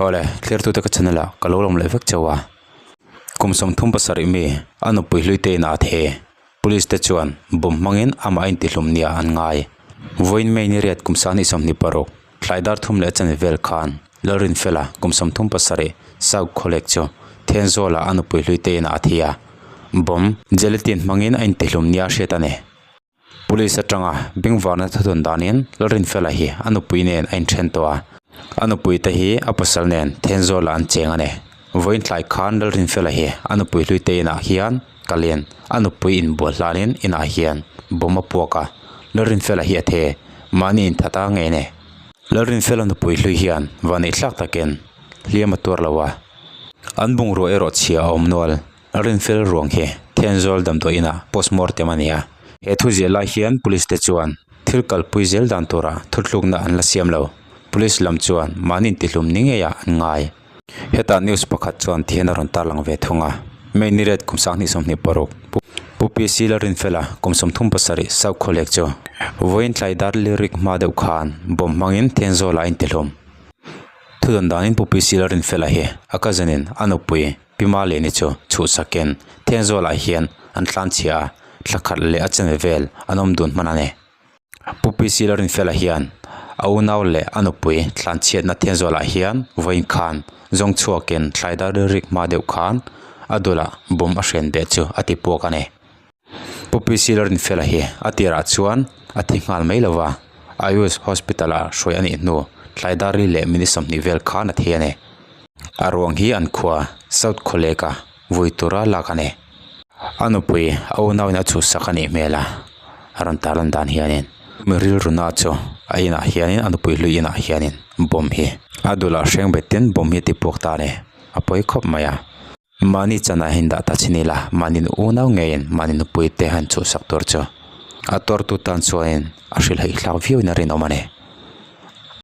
Awle, thlertute ka channel ah ka lo lawm leh vek chauh a. Kum 37 mi a nupui hlui te inah a the. Police te chuan bomb hmangin amah a intihlum nia an ngai. Vawiin May ni riat kum 2026, thlai dar thum leh chanve vel khan Lalrinfela kum 37 South Khawlek chu Thenzawlah a nupui hlui te inah a thi a. Bomb gelatin hmangin a intihlum nia hriat a ni. Police atanga bengvarna thuthawn danin Lalrinfela hi a nupui nen a inthen tawh a, a nupui te hi a pasal nen Thenzawlah an cheng a ni. Vawiin tlai khan Lalrinfela hi a nupui hlui te inah hian kalin a nupui inbual hlanin inah hian bomb a puak a, Lalrinfela hi a the, mahni inthat a ngei a ni. Lalrinfela nupui hlui hian vaneihthlak takin hliam a tuar lo a, an bungrua erawh chhia a awm nual. A rinfel ruang hi Thenzawl damdawi inah postmortem a ni a. He thu ziah lai hian police te chuan thil kalpui zel dan tura thuthlukna an la siam lo. Police lam chuan mahni intihlum ni ngeiah an ngai. Hetah news pakhat chuan thian a rawn tarlang ve thung a. May ni ret kum 2026 Pu PC Lalrinfela kum 37 South Khawlek chu vawiin tlai dar lyric hma deuh khan bomb hmangin Thenzawlah a intihlum. Thudawn danin Pu PC Lalrinfela hi a cousin in a nupui Pi Maleni chu chhuhsakin Thenzawlah hian an tlanchhia a, thla khat leh a chanve vel an awm dun hman a ni. Pu PC Lalrinfela hian a unau leh a nupui tlanchhiatna Thenzawlah hian vawiin khan zawng chhuakin thlai dar rilrik hma deuh khan a dulah bomb a hren beh chu a ti puak a ni. Pu PC Lalrinfela hi a tirah chuan a thi nghal mai lova, Ayush Hospital ah hruai a nih hnu thlai dar ri leh minute 20 vel khan a thi a ni. A ruang hi an khua South Khawleka vui tura lak a ni. A nupui a unauin a chhuhsak a nih hmel a, a rawn tarlan dan hianin mi rilruna chu a inah hianin a nupui hlui inah hianin bomb hi a dulah hreng betin bomb hi a ti puak ta a ni, a pawi khawp mai a. Mahni chanah hian dah ta chin ila, mahni unau ngeiin mahni nupui te han chhuhsak tur chu a tuartu tan chuanin a hrilhhaih hlak viauin a rinawm a ni.